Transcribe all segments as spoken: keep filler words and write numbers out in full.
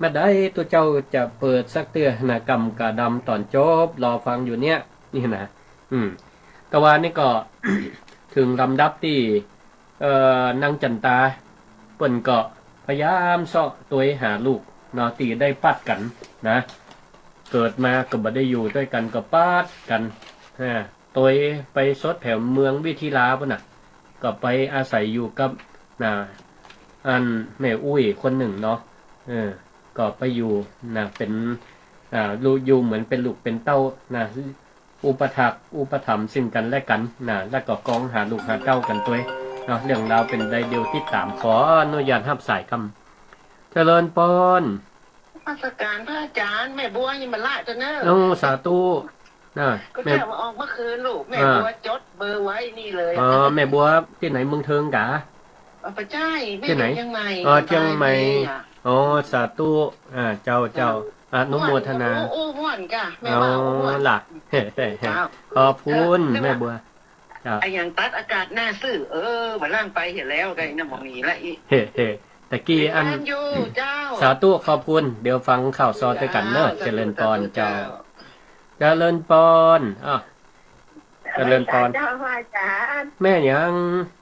กาใดตุ๊เจ้าจะเปิดสักเตื้อนะ กำกาดำต๋อนจบ รอฟังอยู่เนี่ย นี่นะ อืม แต่ว่านี่ก็ เถิงลำดับตี้ เอ่อ นางจั๋นตา เปิ้นก็พยายามเซาะตวยหาลูกเนาะ ตี้ได้ปัดกั๋นนะ เกิดมาก็บ่ได้อยู่ตวยกั๋น ก็ปัดกั๋น อ่า ตวยไปสดแถวเมืองวิทิลาปู้นน่ะ ก็ไปอาศัยอยู่กับ น่ะ อันแม่อุ๊ยคนนึ่งเนาะ เออ ก็ไปอยู่ น่ะ เป๋น อ่า ลูก อยู่เหมือนเป๋นลูกเป๋นเต้า น่ะ อุปถัมภ์ อุปถัมภ์ซึ่งกั๋นและกั๋น น่ะ แล้วก็กองหาลูกหาเต้ากั๋นตวย เนาะ เรื่องราวเป๋นใดเดี๋ยวติดต๋าม ขออนุญาตฮับสายกำ เจริญปอน นมัสก๋านพระอาจ๋ารย์ แม่บัวยังบ่ละจ้ะเนอะ โอ้ สาธุ น่ะ ก็ แม่ เจ้าว่าออกเมื่อคืนลูก แม่ อ่า บัวจดเบอร์ไว้นี่เลย อ๋อ แม่บัวตี้ไหน เมืองเทิงกา อ๋อ บ่ใจ้ แม่ ตี้ไหน อยู่เจียงใหม่ อ๋อ เจียงใหม่ เจียงใหม่ อ๋อ สาธุ อ่า เจ้า เจ้า เจ้า อนุโมทนา อู้ อู้ม่วนกา แม่ว่าอู้ม่วน อ๋อ ล่ะ เจ้า ขอบคุณ เออ แม่บัว เจ้า อะหยังตัดอากาศหน้าซื่อ เออ บ่ล่างไปเหียแล้ว ได้น้ำบ่มีละอีก เฮ้ เฮ้ ตะกี้อัน เจ้า สาธุ ขอบคุณ เดี๋ยวฟังข่าวซอตวยกั๋นเนอะ เจ้า เจริญปอน เจ้า เจ้า เจริญปอน อ้าว เจริญปอน เจ้า พระอาจ๋ารย์ แม่หยัง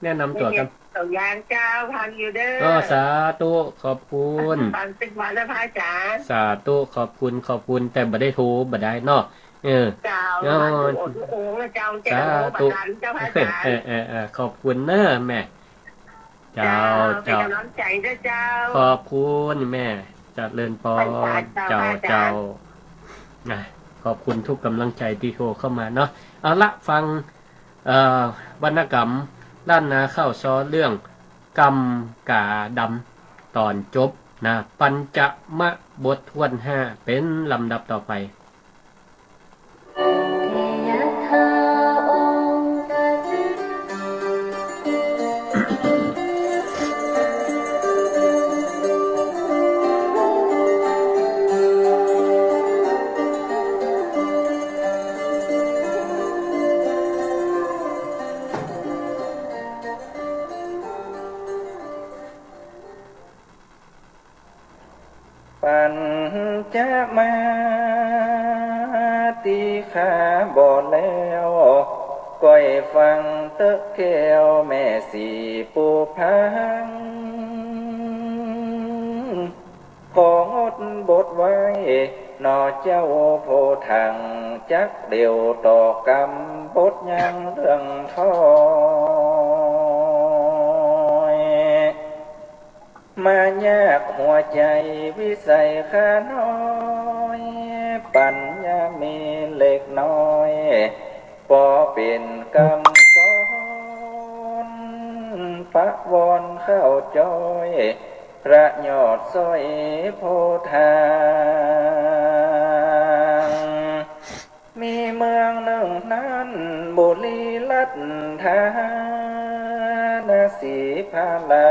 แนะนำตั๋วกั๋น แม่สงยางเจ้า ฟังอยู่เด้อ อ๋อ สาธุ ขอบคุณ ฟังตึกวันนะพระอาจ๋ารย์ สาธุ ขอบคุณ ขอบคุณ แต่บ่ได้โทร บ่ได้เนาะ เออ เจ้า อ๋อ โอ้โห เจ้า เจ้า สาธุ เจ้า พระอาจ๋ารย์ เออ เออ เออ ขอบคุณเนอะแม่ เจ้า เจ้า เจ้า เป๋นก๋ำลังใจ๋เด้อเจ้า ขอบคุณแม่ เจริญปอน เจ้า เจ้า เจ้า นะ ขอบคุณทุกกำลังใจ๋ตี้โทรเข้ามาเนาะ เอาละ ฟัง เอ่อ วรรณกรรมล้านนาข่าวซอเรื่องกำกาดำต๋อนจบนะ ปัญจมบทถ้วนห้า เป๋นลำดับต่อไป ปัญจมาตี้ข้าบ่แล้ว ก้อยฟังเต๊อะแก้วแม่สีปูพัง ของดบทไว้หน่อเจ้าโพธิ์ถัง จักเดี่ยวต่อกำบทยังเรื่องถ้อย มายากหัวใจ๋วิสัยข้าน้อย ปัญญามีเล็กน้อย ปอเป๋นกำกร ประวรณ์เข้าจ้อย พระยอดสร้อยโพธิ์ถัง มีเมืองนึ่งนั้นบุรีรัตน์ ทานะสีพารา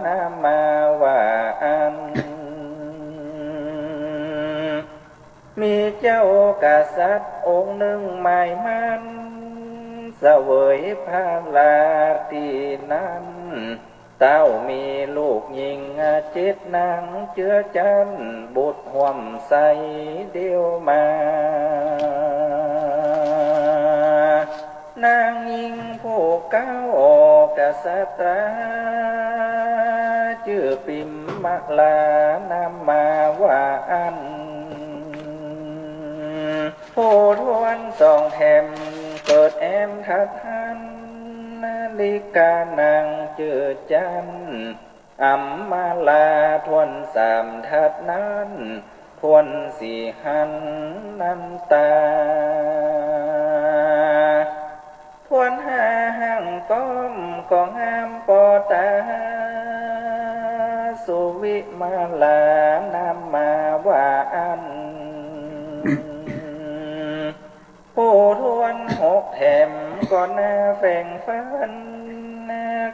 นามาว่าอั้น มีเจ้ากษัตริย์องค์นึ่งหมายมั่น เสวยพาราตี้นั้น เต้ามีลูกญิงเจ็ดนาง เจื้อจั้นบุตรฮ่วมใสเดี่ยวมา นางญิงผู้เก้ากษัตรา จื้อปิมมะลานามาว่าอั้น ผู้ถ้วนสองแถมเกิดแอมทัดหั้น ลิกานางจื้อจั้น อัมมาลาถ้วนสามทัดนั้น ถ้วนสี่หั้นน้ำตา ถ้วนห้าหั้งก้อมก็งามปอต๋า สุวิมาลานามาว่าอั้น ผู้ถ้วนหกแถมก็น่าแฝ่งฝัน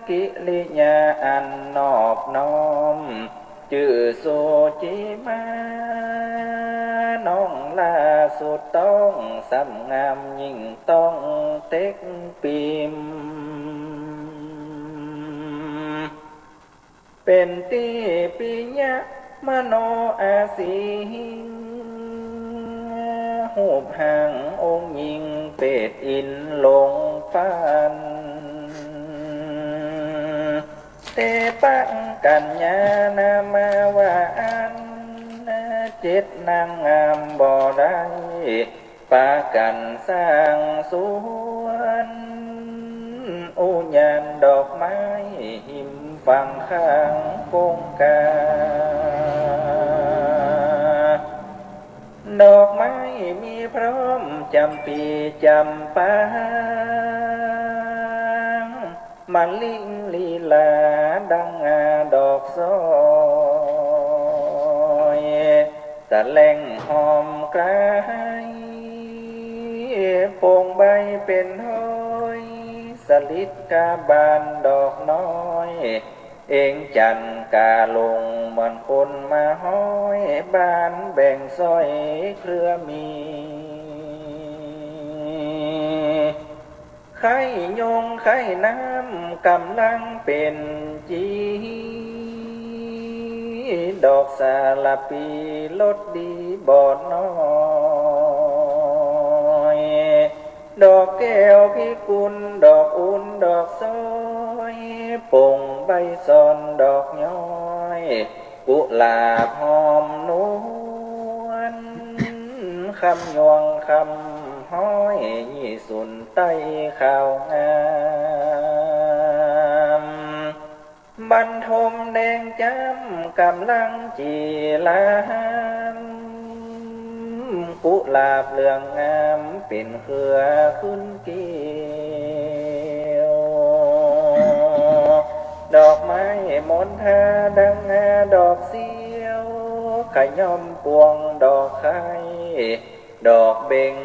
กิริยาอันนอบน้อม จื้อสุจิมา น้องลาสุดต้อง ส่ำงามยิ่งต้องเต็กปิม เป๋นตี้ปิยะ มโนอาสิง ฮูปห่างองค์หญิงเปรตอินทร์ลงปัน เตปะกัญญานามาว่าอั้น เจ็ดนางงามบ่ได้ ปากั๋นสร้างสวน อุญานดอกไม้ หิมฝั่งข้างคงคา ดอกไม้มีพร้อมจ๋ำปี๋จ๋ำปาง มะลิลีลาดังดอกสร้อย ตะแหล่งหอมไกล โป่งใบเป๋นห้อย สลิดกาบานดอกน้อย เอ็งจันทร์กาลงเหมือนคนมาฮ้อย บานแบ่งสร้อยเครือมี ไข่ยงไข่น้ำก๋ำลังเป๋นจี๋ ดอกสาละปีรสดีบ่น้อย ดอกแก้วพิกุล ดอกอุ่น ดอกสร้อย โป่งใบซอน ดอกย้อย กุหลาบหอมนวล คำยวงคำฮ้อย ยี่สุนไต้ขาวงาม บันทมแดงจ้ำก๋ำลังจี๋ลาม กุหลาบเหลืองงามเป๋นเครือขึ้นเกลียว ดอกไม้มณฑาดังดอกเสี้ยว ขย้อมปวงดอกไข่ ดอกเบญ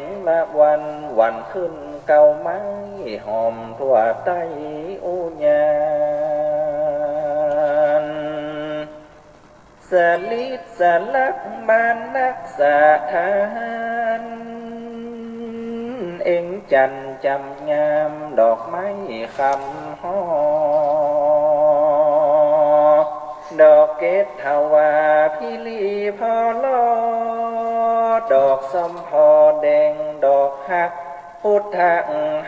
จวัน หวันขึ้นเกล้าไม้ หอมทั่วไต้อุญาน สลิดสลักบานนักสถาน เอ็งจันทร์จ๋ำงามดอกไม้คำฮ้อ ดอกเกศวาพิลีพอลอ ดอกส้มพอแดงดอกฮัก พุทธะ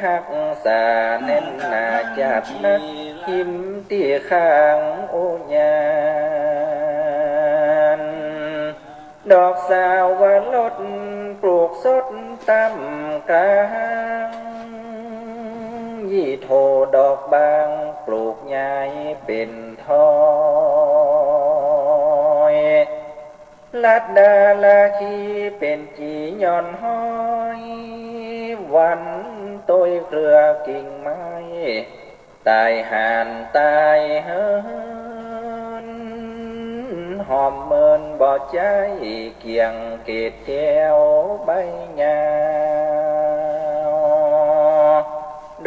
ฮักษาแน่นหนาจัดนัก หิมตี้ข้างอุญาน ดอกสาวรสปลูกสดต๋ามก๋าง ยี่โทดอกบางปลูกใหญ่เป๋นท้อย ลัดดาราคีเป๋นจี๋หย่อนห้อย หวันตวยเครือกิ่งไม้ ต๋ายห่านต๋ายเหิน หอมเมินบ่ใจ๊เกี่ยงเกศแก้วใบหญ้า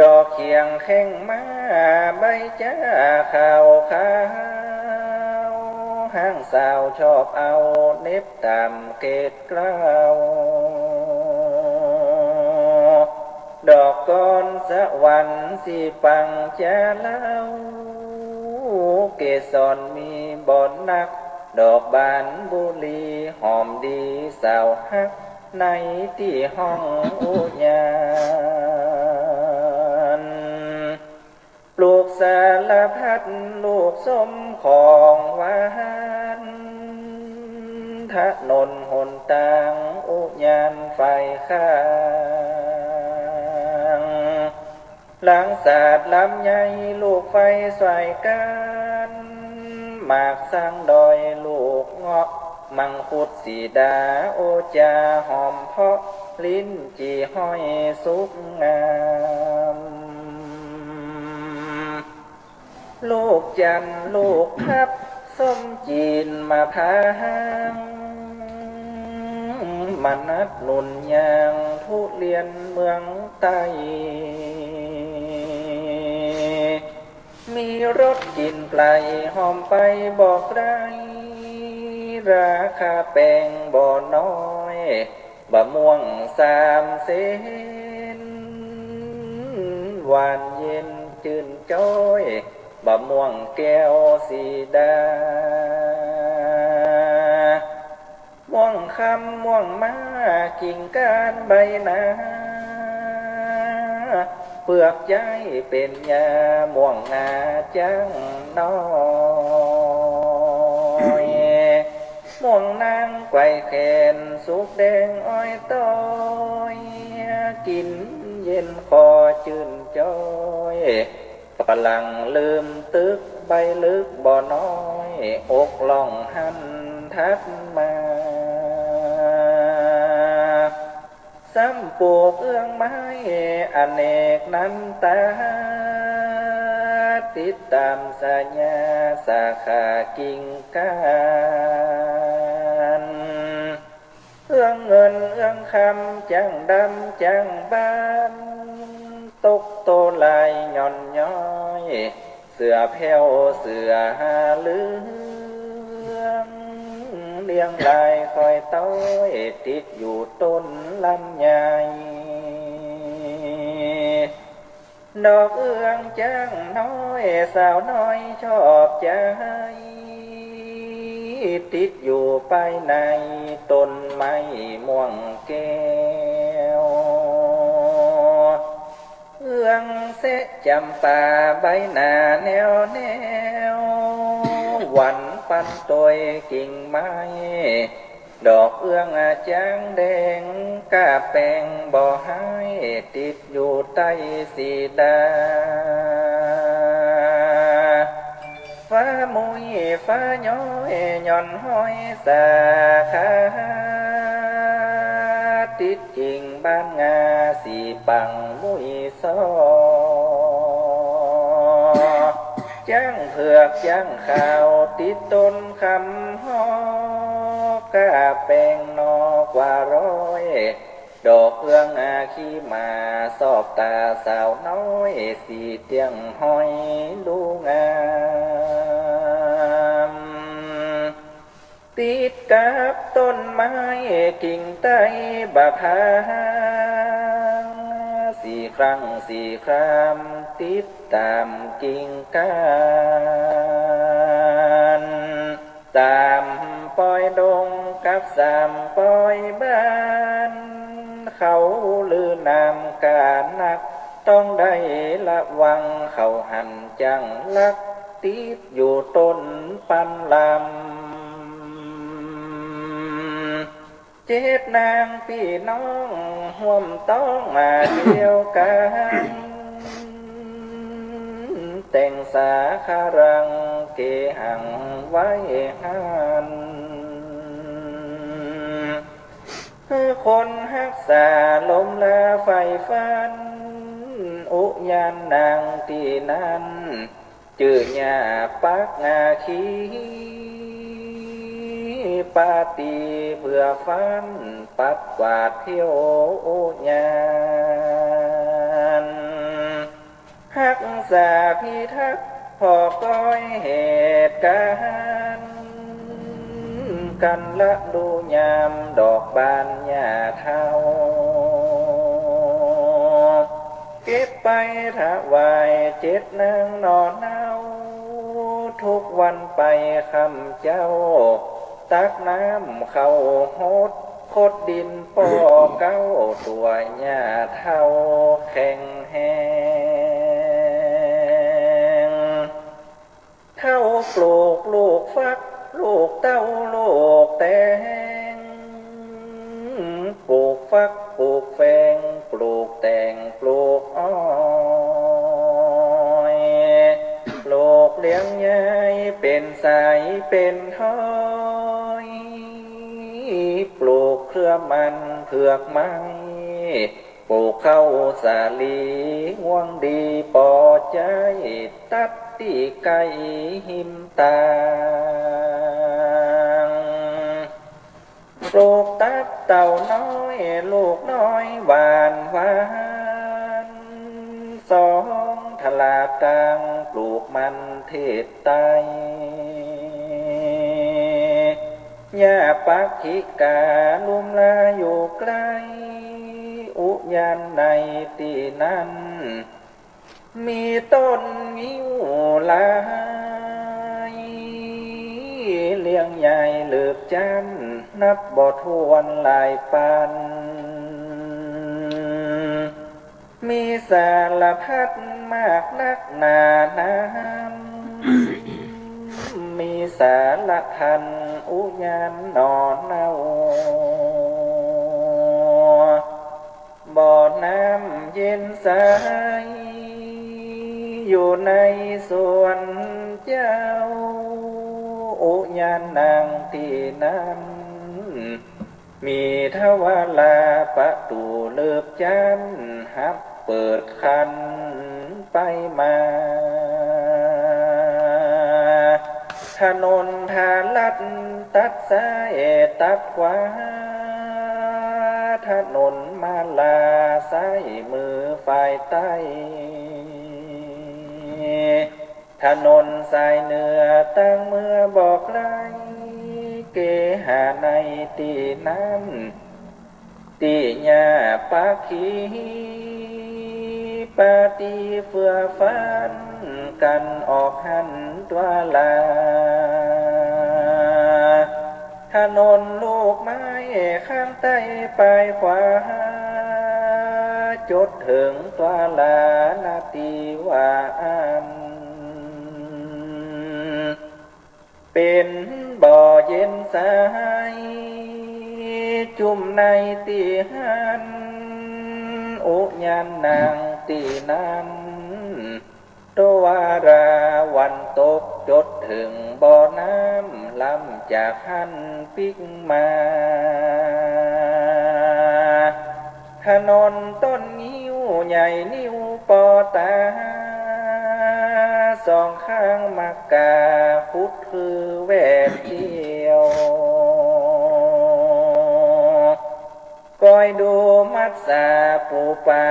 ดอกเขียงแข้งม้าใบจ้าขาวขาว ฮ้างสาวชอบเอาเหน็บต๋ามเกศเกล้า ดอกกรสวรรค์สีปังจะเล่า เกสรมีบ่นัก ดอกบานบุรีหอมดีสาวฮัก ในตี้ห้องอุญาน ปลูกสารพัดลูกส้มของหวาน ถนนหนตางอุญานฝ่ายข้าง หลังสาดลำไยลูกไฟสายก้าน หมากสังดอยลูกเงาะ มังคุดสีดาโอจาหอมเพาะ ลิ้นจี่ห้อยสุกงาม ลูกจันทร์ลูกพลับส้มจีนมะพร้าง มะนัดหนุนยางทุเรียนเมืองใต้ มีรสกลิ่นไกลหอมไปบ่ไกล ราคาแปงบ่น้อย บะม่วงสามเส้น หวานเย็นจื้นจ้อย บะม่วงแก้วสีดา คำม่วงมากิ่งก้านใบหนา เปลือกใจ๊เป๋นยาม่วงงาจั้งน้อย ม่วงนางไกว่แขนสุกแดงอ้อยต้อย กิ๋นเย็นคอจื้นจ้อย ฝรั่งลืมตึกใบลึกบ่น้อย อกล่องหั้นถัดมา ซ้ำปลูกเอื้องไม้อเนกนันตา ติดต๋ามสัญญาสาขากิ่งก้าน เอื้องเงินเอื้องคำจั้งดำจั้งบาน ตกโตลายหย่อนย้อย เสื่อแผ้วเสื่อเหลือง เลี้ยงลายคอยต้อย ติดอยู่ต้นลำไย ดอกเอื้องจั้งน้อย สาวน้อยชอบใจ๊ ติดอยู่ปายในต้นไม้ม่วงแก้ว เอื้องเสะจ๋ำปาใบหนาแนวแนว หวันปันตวยกิ่งไม้ ดอกเอื้องอะจ๋างแดง ก้าแป๋งบ่หาย ติดอยู่ใต้สีดา ฟ้ามุยฟ้าย้อยหย่อนห้อยสาขา ติดกิ่งบ้านงาสีปังมุยซ้อ จ๊างเผือกจ๊างขาวติดต้นคำฮอก ก้าแป๋งหน่อกว่าร้อย ดอกเอื้องอาขี้หมา ซอบต๋าสาวน้อย สีเตี้ยงฮ้อยดูงาม ติดกับต้นไม้กิ่งไต้บ่าพาง สี่ครั้งสี่ครามติดต๋ามกิ่งก้าน สามปอยดงกับสามปอยบ้าน เขาลือนามกานัก ต้องได้ระวัง เขาหันจั้งลัก ติดอยู่ต้นปันลำ เจ็ดนางปี้น้องฮ่วมต๊องมาเดียวกั๋น แต่งสาคารังเกหังไว้หั้น คนฮักษาลมลาใฝ่ฝัน อุยานนางตี้นั้น จื้อหญ้าปักงาขี ปาตี้เปื้อฟัน ปัดกวาดเผี้ยวอุยาน ฮักษาพิทักษ์ผ่อก้อยเหตุก๋ารณ์ กั๋นละดูยามดอกบานหญ้าเฒ่า เก็บไปถวายเจ็ดนางหน่อเนา ทุกวันไปค่ำเจ๊า ตักน้ำเข้าหด ขดดินป้อเก๊า ตั๋วหญ้าเฒ่าแข็งแฮง เฒ่าปลูกลูกฟัก ลูกเต้าลูกแตง ปลูกฟักปลูกแฟง ปลูกแตงปลูกอ้อย ปลูกเลี้ยงยายเป๋นสายเป๋นฮ้อย ปลูกเครือมันเผือกไม้ ปลูกข้าวสาลีงวงดีปอใจ๊ ตัดตี้ใก้ฮิมตาง ปลูกตับเต่าน้อย ลูกน้อยหวานหวาน สองถลาดตาง ปลูกมันเทศไต้ หญ้าปักขิกาลุมลาอยู่ใก้ อุยานในตี้นั้น มีต้นงิ้วหลาย เลี้ยงยายเหลือบจั้น นับบ่ถ้วนหลายปาน มีสารพัดมากนักหนาหนาม มีสารพันอุญาณหนอเนา บ่อน้ำเย็นใส อยู่ในสวนเจ้า อุญาณนางตี้นั้น มีทวาราประตู๋เลิบจั๊น หับเปิดคันไปมา ถนนทารัตตัดซ้ายตัดขวา ถนนมาลาซ้ายมือฝ่ายใต้ ถนนสายเหนือตางเมือบ่ไกล เกหาในตี้นั้น ตี้หญ้าปาขี ปาตี้เฟื่อฟันกั๋นออกหั้นตวารา ถนนลูกไม้ข้างใต้ปายขวา จดเถิงตวารานาตี้ว่าอั้น เป๋นบ่อเย็นใส จุ่มในตี้หั้น อุญาณนางตี้นั้น ตวาราวันตกจดเถิงบ่อน้ำ ล้ำจากหั้นปิ๊กมา ถนนต้นงิ้วใหญ่นิ้วปอต๋า สองข้างมะกาขุดคือแหวนเจียว ก้อยดูมัสสาปู๋ป๋า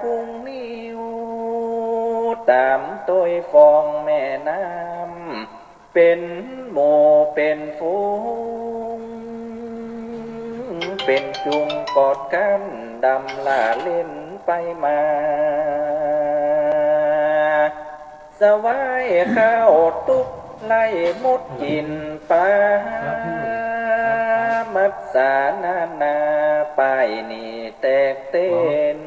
กุ้งนิ้ว ต๋ามตวยฟองแม่น้ำ เป๋นหมู่เป๋นฝูง เป๋นจุงกอดกั๋นดำล่าเล่นไปมา สวายข้าวตุ๊กไล่มดกิ๋นป๋า มัสสานานาป้ายนี่แตกเต้น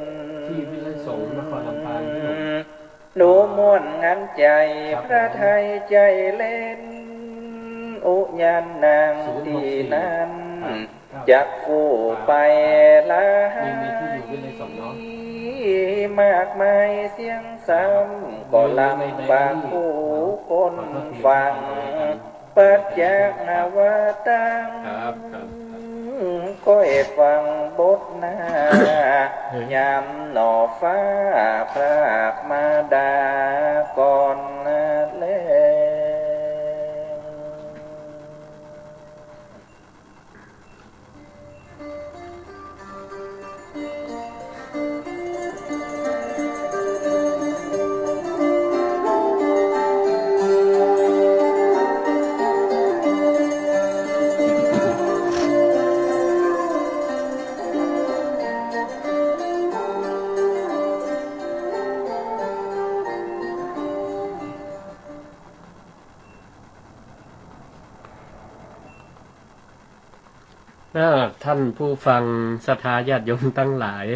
หนูม่วนงันใจ๋ พระทัยใจ๋เล่น อุญาณนางตี้นั้น จักฟู่ไปหลายมากมายเสี้ยงซ้ำ ก็ลำบากผู้คนฟัง ปัจจาหาว่าตัง ครับ ครับ ก้อยฟังบทหน้า ยามหน่อฟ้าพรากมาดาก่อนแล อ่า ท่านผู้ฟังศรัทธาญาติโยมตังหลาย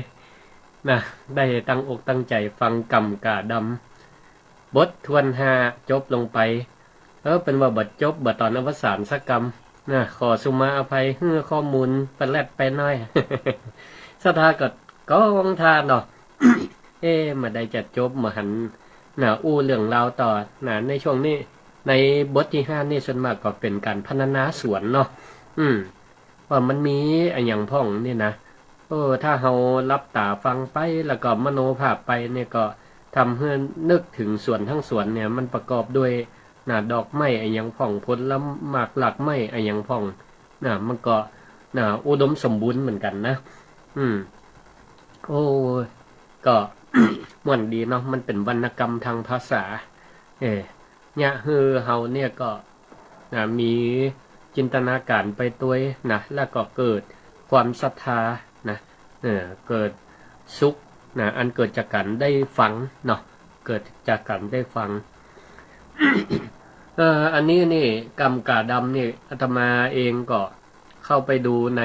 นะ ได้ตั้งอกตั้งใจ๋ฟังก่ำก่าดำ บทถ้วนห้าจบลงไป เออ เป๋นว่าบ่จบ บ่ต๋อนอวสานสักกำนะ ขอสุมาอภัย หื้อข้อมูลปะแลดไปหน้อย ศรัทธาก็กองท่าเนาะ เอ๊ะ บ่ได้จะจบ บ่หันนะ อู้เรื่องราวต่อนะ ในช่วงนี้ ในบทตี้ห้านี่ส่วนมากก็เป๋นก๋านพรรณนาสวนเนาะ อืม ว่ามันมีอะหยังพ่องนี่นะ เออ ถ้าเฮาหลับต๋าฟังไป แล้วก็มโนภาพไปเนี่ย ก็ทำหื้อนึกเถิงสวนตังสวนเนี่ย มันประกอบด้วยนะ ดอกไม้อะหยังพ่อง ผลหมากหลากไม้อะหยังพ่องนะ มันก็นะ อุดมสมบูรณ์เหมือนกั๋นนะ อืม โอ้ ก็ ม่วนดีเนาะ มันเป๋นวรรณกรรมตางภาษา เออ เยียะหื้อเฮาเนี่ยก็นะ มีจินตนาก๋ารไปตวยนะ แล้วก็เกิดความศรัทธานะ เออ เกิดสุขนะ อันเกิดจากก๋านได้ฟังเนาะ เกิดจากก๋านได้ฟัง เออ อันนี้นี่ ก่ำก่าดำนี่ อาตมาเองก็ เข้าไปดูใน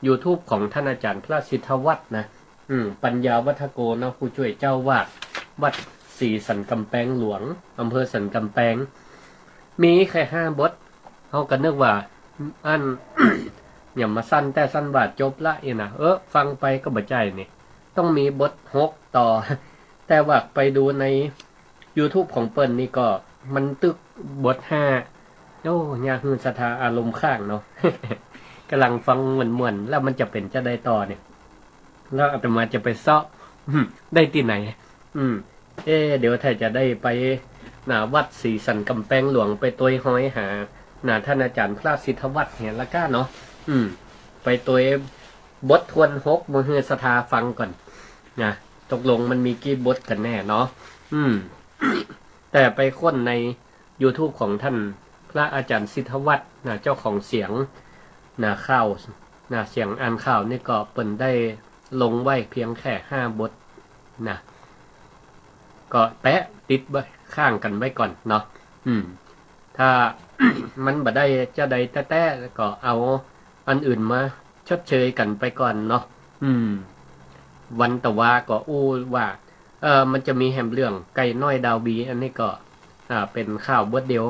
ยูทูบของท่านอาจารย์พระสิทธวัฒน์นะ อืม ปัญญาวัฒโกเนาะ ผู้จ้วยเจ้าวาดวัดศรีสันกำแปงหลวง อำเภอสันกำแปง มีแค่ห้าบท เฮาก็นึกว่า อัน อย่ามาสั้นแต่สั้นว่าจบละอี้นะ เออ ฟังไปก็บ่ใจ้นี่ ต้องมีบทหกต่อ แต่ว่าไปดูในยูทูบของเปิ้นนี่ก็มันตึกบทห้า โอ้ ยากหื้อศรัทธาอารมณ์ค้างเนาะ ก่ำลังฟังม่วนๆ แล้วมันจะเป๋นจะใดต่อเนี่ย แล้วอาตมาจะไปเซาะ อืม ได้ตี้ไหน อืม เอ๊ะ เดี๋ยวถ้าจะได้ไป นะ วัดศรีสันกำแปงหลวง ไปตวยฮอยหา นะ ท่านอาจารย์พระสิทธวัฒน์เนี่ยละก้าเนาะ อืม ไปตวยบททวนหก มาหื้อศรัทธาฟังก่อน นะ ตกลงมันมีกี่บทกั๋นแน่เนาะ อืม แต่ไปค้นในยูทูบของท่านพระอาจารย์สิทธวัฒน์นะ เจ้าของเสียงนะ ข่าวนะ เสียงอ่านข่าวนี่ก็เปิ้นได้ลงไว้เพียงแค่ห้าบทนะ ก็แปะติดไว้ข้างกั๋นไว้ก่อนเนาะ อืม ถ้า มันบ่ได้จะใดแต๊ๆ ก็เอาอันอื่นมาชดเชยกั๋นไปก่อนเนาะ อืม วันตะวาก็อู้ว่า เอ่อ มันจะมีแหมเรื่องไก่น้อยดาวบี อันนี้ก็ อ่า เป๋นข่าวบทเดียว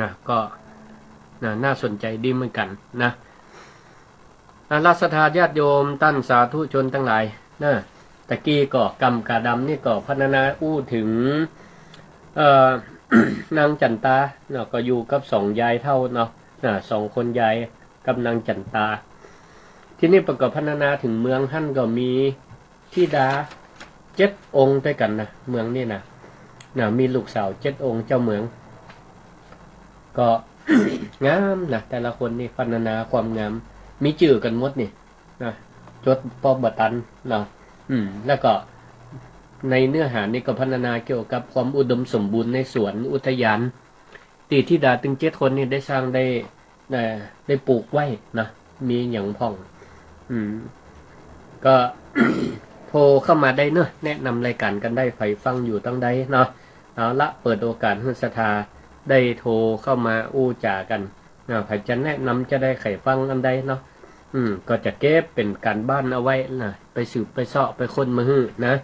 นะ ก็ นะ น่าสนใจ๋ดีเหมือนกั๋นนะ อ่า ศรัทธาญาติโยมต้านสาธุชนตังหลายเนาะ ตะกี้ก็กำกาดำนี่ก็พรรณนาอู้เถิง เอ่อ นางจั๋นตาเนาะ ก็อยู่กับสองยายเฒ่าเนาะ อ่า สองคนยายกับนางจั๋นตา ทีนี้เปิ้นก็พรรณนาเถิงเมืองหั้นก็มีธิดาเจ็ดองค์ตวยกั๋นนะ เมืองนี่นะ นะ มีลูกสาวเจ็ดองค์เจ้าเมือง ก็ งามนะ แต่ละคนนี่พรรณนาความงาม มีจื้อกั๋นหมดนี่ นะ จดป้อบ่ตันเนาะ อืม แล้วก็ในเนื้อหานี่ก็พรรณนาเกี่ยวกับความอุดมสมบูรณ์ในสวนอุทยาน ตี้ธิดาตึงเจ็ดคนนี่ได้สร้างได้ เอ่อ ได้ปลูกไว้นะ มีหยังพ่อง อืม ก็ โทรเข้ามาได้เนาะ แนะนำรายก๋านกั๋นได้ ใผฟังอยู่ตังใดเนาะ เอาละ เปิดโอกาสหื้อศรัทธาได้โทรเข้ามาอู้จ๋ากั๋น อ่า ใผจะแนะนำจะใดใค่ฟังอันใดเนาะ อืม ก็จะเก็บเป๋นก๋านบ้านเอาไว้นะ ไปสืบไปเซาะไปค้นมาหื้อนะ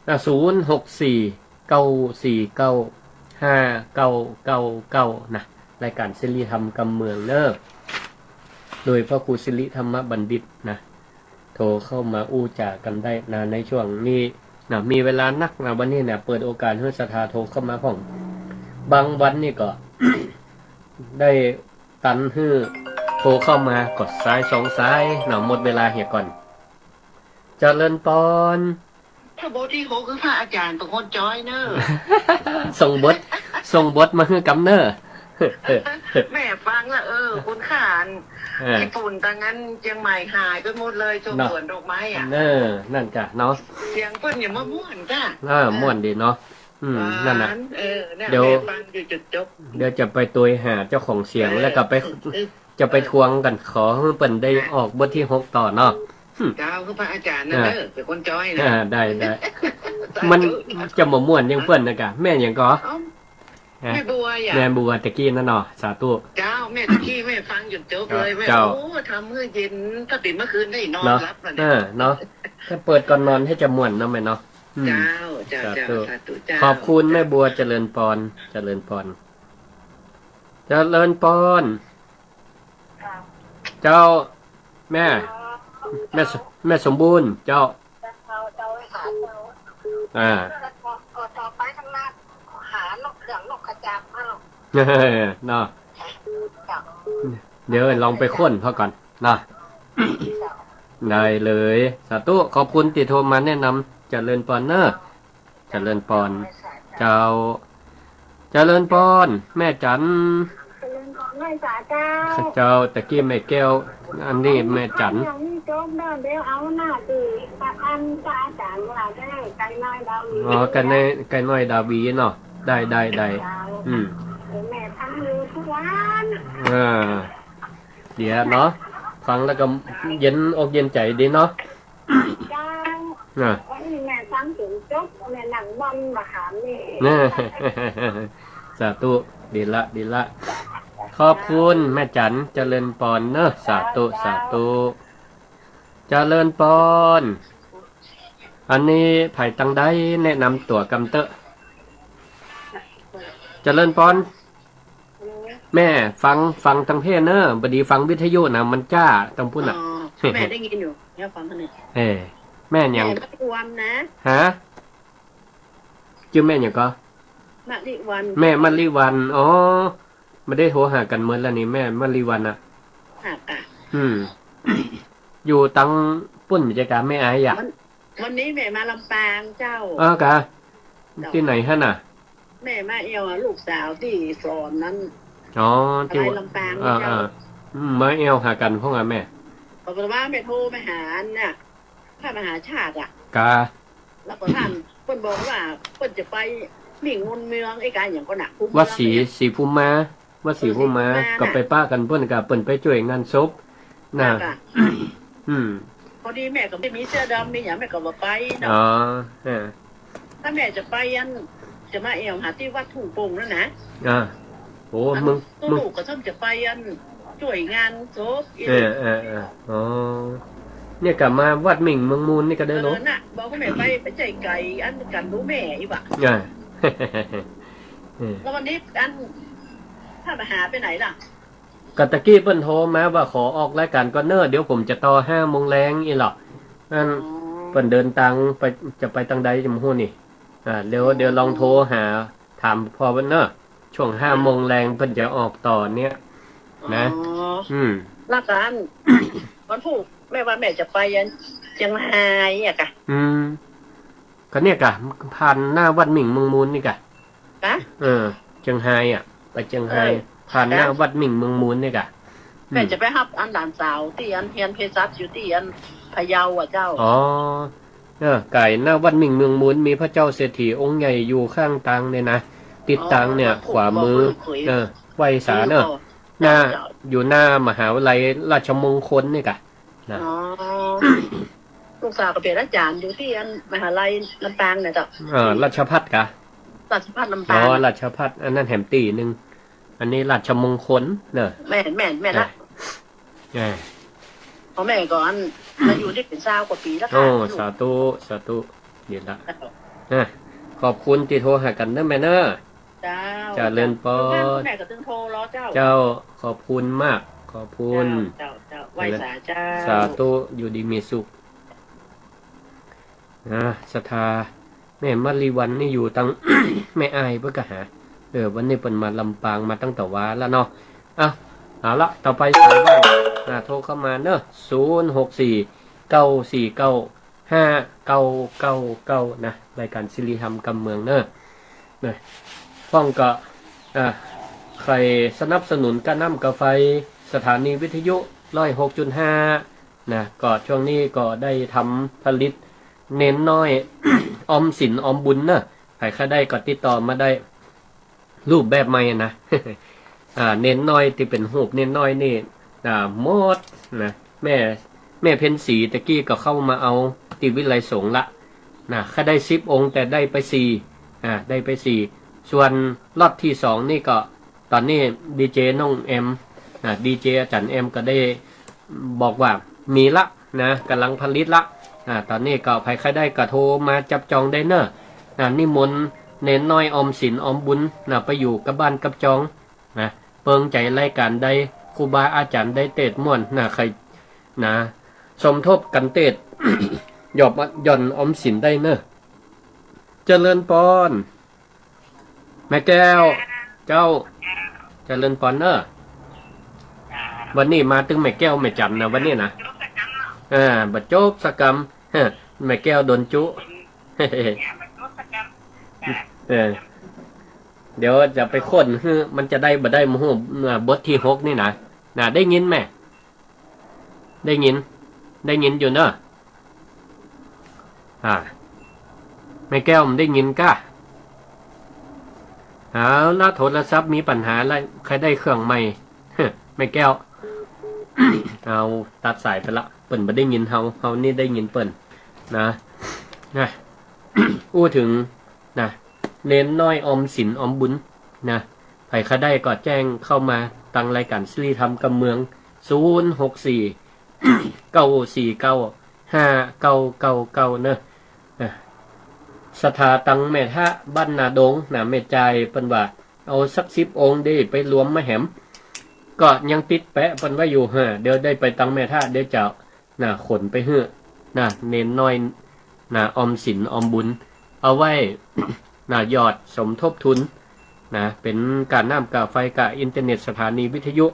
อ่ะ ศูนย์ หก สี่ เก้า สี่ เก้า ห้า เก้า เก้า เก้า นะ รายก๋านสิริธรรมกำเมืองเนาะ โดยพระครูสิริธรรมบัณฑิตนะ โทรเข้ามาอู้จ๋ากั๋นได้นะ ในช่วงนี้นะ มีเวลานักนะ วันนี้เนี่ย เปิดโอกาสหื้อศรัทธาโทรเข้ามาพ่อง บางวันนี่ก็ ได้ตันหื้อโทรเข้ามาก็สายสองสายนะ หมดเวลาเหียก่อน เจริญปอน ถ้าบทตี้หกคือพระอาจ๋ารย์เป๋นคนจ้อยเน่อ ส่งบท ส่งบทมาหื้อกำเน่อ แม่ฟังละ เออ คุณขาน เออ ญี่ปุ่นตังนั้นเจียงใหม่หายไปหมดเลย ชม เนาะ สวนดอกไม้อะ เออ นั่นก่ะเนาะ เสียงเปิ้นเนี่ยมาม่วนก่ะ เออ ม่วนดีเนาะ อืม นั่นน่ะ หวาน เออ เนี่ย เดี๋ยว แม่ฟังอยู่จุดจบ เดี๋ยวจะไปตวยหาเจ้าของเสียง เออ แล้วก็ไป เออ เออ จะไปทวงกั๋น ขอหื้อเปิ้นได้ออกบทตี้หกต่อเนาะ เจ้า คือพระอาจ๋ารย์นะ อ่า เด้อ เป๋นคนจ้อยนะ อ่า ได้ ได้ สาธุ มันจะบ่ม่วนอย่างเปิ้นนะก่ะ แม่หยังก่อ เอ้า ฮะ แม่บัวอะ แม่บัวตะกี้นั่นเนาะ สาธุ เจ้า แม่ตะกี้แม่ฟังจุดจบเลย แม่ เจ้า โอ้ ทำหื้อเย็น ถ้าเป๋นเมื่อคืนได้นอน เนาะ หลับแล้วเนี่ย เออ เนาะ ถ้าเปิดก่อนนอนหื้อจะม่วนเนาะแม่เนาะ อืม เจ้า เจ้า สาธุ เจ้า สาธุ เจ้า ขอบคุณแม่บัว เจริญปอน เจริญปอน เจริญปอน เจ้า แม่ แม่ส- แม่สมบูรณ์ เจ้า อ่า เนาะ เดี๋ยวลองไปค้นเฮาก่อนเนาะ ได้เลย สาธุ ขอบคุณตี้โทรมาแนะนำ เจริญปอนเน่อ เจริญปอน เจ้า เจริญปอน แม่จัน เจริญปอนแม่จ๋าเจ้า เจ้า ตะกี้แม่แก้ว อันนี้แม่จัน ยังไม่จบเด้อ เดี๋ยวเอาหน้าตี้พระอันพระอาจ๋ารย์ว่าได้ ไก่น้อยดาววี อ๋อ ไก่น้อย ไก่น้อยดาววีเนาะ ได้ ได้ ได้ เจ้า อืม เดี๋ยวแม่ฟังอยู่ทุกวัน อ่า เดี๋ยวเนาะ ฟังแล้วก็เย็นอกเย็นใจ๋ดีเนาะ เจ้า อ่ะ วันนี้แม่ฟังจนจบ แม่นั่งบ่อนบ่หามนี่ สาธุ ดีละ ดีละ ขอบคุณแม่จัน เจริญปอนเนอะ สาธุ สาธุ เจริญปอน อันนี้ใผตังใด แนะนำตั๋วกำเต๊อะ เจริญปอน แม่ฟัง ฟังตังเพศเนอะ บ่ดีฟังวิทยุนะ มันจ้าตังปุ้นน่ะ อ๋อ แม่ได้ยินอยู่ แม่ฟังอันนี้ เออ แม่หยัง แม่มะลิวัลย์นะ ฮะ จื้อแม่หยังก่อ มะลิวัลย์ แม่มะลิวัลย์ อ๋อ บ่ได้โทรหากั๋นเมินแล้วนี่ แม่มะลิวัลย์น่ะ หากะ อืม อยู่ตังปุ้นบ่ใจ้กา แม่อายอะ วัน วันนี้แม่มาลำปางเจ้า เออกา เจ้า ตี้ไหนหั้นน่ะ แม่มาแอ่วลูกสาวตี้สอนนั้น อ๋อ ตี้ อะไร ลำปาง เออ เจ้า เออ อืม มาแอ่วหากั๋นพ่องอะแม่ ก็แปลว่าแม่โทรมาหาอันน่ะ พระมหาชาติอะ กา แล้วก็ต้านเปิ้นบอกว่าเปิ้นจะไปมิ่งมนเมือง ไอ้กาหยังก่อน่ะ ภูมิ วัดศรี เมืองเนี่ย ศรีภูมิมา วัดศรีภูมิมา เออ ศรีภูมิมา ก็ไปปะกั๋นเปิ้นกา เปิ้นไปจ้วยงานศพน่ะ แล้วก็ อืม พอดีแม่ก็บ่มีเสื้อดำมีหยัง แม่ก็บ่ไปเนาะ อ๋อ เออ ถ้าแม่จะไปอัน จะมาแอ่วหาตี้วัดทุ่งโป่งนั่นนะ อ่า โอ้ อัน มึง มึง ลูกก็ต้องจะไปอัน จ้วยงานศพอีก เออ เออ เออ อ๋อ เนี่ยกามาวัดมิ่งเมืองมูลนี่ก็ได้เนาะ เออ น่ะ บอกว่าแม่ไป ไปใจ้ไก่อันกั๋นลูกแม่อีกว่ะ อ่า เออ แล้ววันนี้อัน พระมหาไปไหนล่ะ ก็ตะกี้เปิ้นโทรมาว่าขอออกรายก๋านก่อนเน่อ เดี๋ยวผมจะต่อห้าโมงแลงอี้หละ อัน อ๋อ เปิ้นเดินตางไป จะไปตังใดจะบ่ฮู้นี่ อ่า เดี๋ยว อ๋อ เดี๋ยวลองโทรหาถามพ่อเปิ้นเน่อ ช่วงห้าโมงแลงเปิ้นจะออกต่อเนี่ยนะ อ๋อ อืม แล้วกาอัน วันพูกแม่ว่าแม่จะไปอันเจียงฮายอะกา อืม ก็เนี่ยกา ผ่านหน้าวัดมิ่งเมืองมูลนี่กา ฮะ เออ เจียงฮายอะ ไปเจียงฮาย เออ ผ่านหน้า ฮะ วัดมิ่งเมืองมูลนี่กา แม่ อืม จะไปฮับอันหลานสาวตี้อันเฮียนเภสัชอยู่ตี้อันพะเยาอะเจ้า อ๋อ เออ ก๋ายหน้าวัดมิ่งเมืองมูล มีพระเจ้าเศรษฐีองค์ใหญ่อยู่ข้างตางเนี่ยนะ ติดตางเนี่ย อ๋อ ขวามือ เออ ไหว้สาเน่อ อยู่ก็ หน้า เจ้า อยู่หน้ามหาวิทยาลัยราชมงคลนี่กา นะ อ๋อ ลูกสาวก็เป๋นอาจ๋ารย์อยู่ตี้อันมหาลัยลำปางเนี่ยเจ้า เออ ราชภัฏกา ราชภัฏลำปาง อ๋อ ราชภัฏ อันนั้นแหมตี้นึ่ง อันนี้ราชมงคลเน่อ แม่น แม่น แม่นละ เออ ของแม่ก็อัน มาอยู่ได้เป๋นซาวกว่าปี๋แล้วกา โอ้ ลูก สาธุ สาธุ ดีละ เจ้า อ่ะ ขอบคุณตี้โทรหากั๋นเน่อแม่เน่อ เจ้า เจริญปอน แม่ก็ตึงโทรรอเจ้า เจ้า ขอบคุณมาก ขอบคุณ เจ้า เจ้า เจ้า ไหว้สาเจ้า สาธุ อยู่ดีมีสุข อ่า ศรัทธา แม่มะลิวัลย์นี่อยู่ตัง แม่อายเปิ้นกาหา เออ วันนี้เปิ้นมาลำปาง มาตั้งแต่วาแล้วเนาะ อ่ะ เอาละ ต่อไปสายว่าง อ่า โทรเข้ามาเน่อ ศูนย์หกสี่ เก้าสี่เก้า ห้าเก้าเก้าเก้า นะ รายการสิริธรรมกำเมืองเน่อ นะ พ่องก็ อ่า ใค่สนับสนุนก้าน้ำก้าไฟ สถานีวิทยุ ร้อยหกจุดห้า นะ ก็ช่วงนี้ก็ได้ทำผลิตเณรน้อย ออมศีลออมบุญเน่อ ใผใค่ได้ก็ติดต่อมาได้ รูปแบบใหม่อะนะ อ่า เณรน้อยตี้เป๋นรูปเณรน้อยนี่ อ่า หมดนะ แม่ แม่เพ็ญศรีตะกี้ก็เข้ามาเอาตี้วิไลสงฆ์ละ นะ ใค่ได้สิบองค์ แต่ได้ไปสี่ อ่า ได้ไปสี่ ส่วนล็อตตี้สองนี่ก็ ต๋อนนี้ดีเจน้องแอม อ่า ดีเจอาจ๋ารย์แอมก็ได้บอกว่ามีละนะ ก่ำลังผลิตละ อ่า ต๋อนนี้ก็ใผใค่ได้ก็โทรมาจับจองได้เน่อ อ่า นิมนต์เณรน้อยออมศีลออมบุญนะ ไปอยู่กับบ้านกับจอง นะ เปิงใจ๋รายก๋านใด ครูบาอาจ๋ารย์ใดเตศน์ม่วนนะ ใค่ นะ สมทบกั๋นเตศน์ หยอดหย่อนออมศีลได้เน่อ เจริญปอน แม่แก้ว เจ้า เจริญปอนเน่อ วันนี้มาตึงแม่แก้วแม่จันนะ วันนี้นะ อ่า บ่จบสักกำ แม่แก้วโดนจุ เออ เดี๋ยวจะไปค้น มันจะได้บ่ได้บ่ฮู้ อ่า บทตี้หกนี่นะ นะ ได้ยินแม่ ได้ยิน ได้ยินอยู่เน่อ อ่า แม่แก้วมันได้ยินก้า เอาละ โทรศัพท์มีปัญหาละ ใค่ได้เครื่องใหม่ แม่แก้ว เอา ตัดสายไปละ เปิ้นบ่ได้ยินเฮา เฮานี่ได้ยินเปิ้น นะ นะ อู้เถิง นะ เณรน้อยออมศีลออมบุญ นะ ใผใค่ได้ก็แจ้งเข้ามา ตังรายก๋านสิริธรรมกำเมือง ศูนย์ หก สี่ เก้า สี่ เก้า ห้า เก้า เก้า เก้า เนาะ อ่ะ ศรัทธาตังแม่ทะบ้านนาดงนะ แม่จาย เปิ้นว่า เอาสักสิบองค์เด้ ไปรวมมาแหม ก็ยังติดแปะเปิ้นไว้อยู่ ฮะ เดี๋ยวได้ไปตังแม่ทะ เดี๋ยวจะ นะ ขนไปหื้อ นะ เณรน้อย นะ ออมสินออมบุญ เอาไว้ นะ หยอดสมทบทุน นะ เป๋นก้าน้ำก้าไฟ ก้าอินเทอร์เน็ต สถานีวิทยุ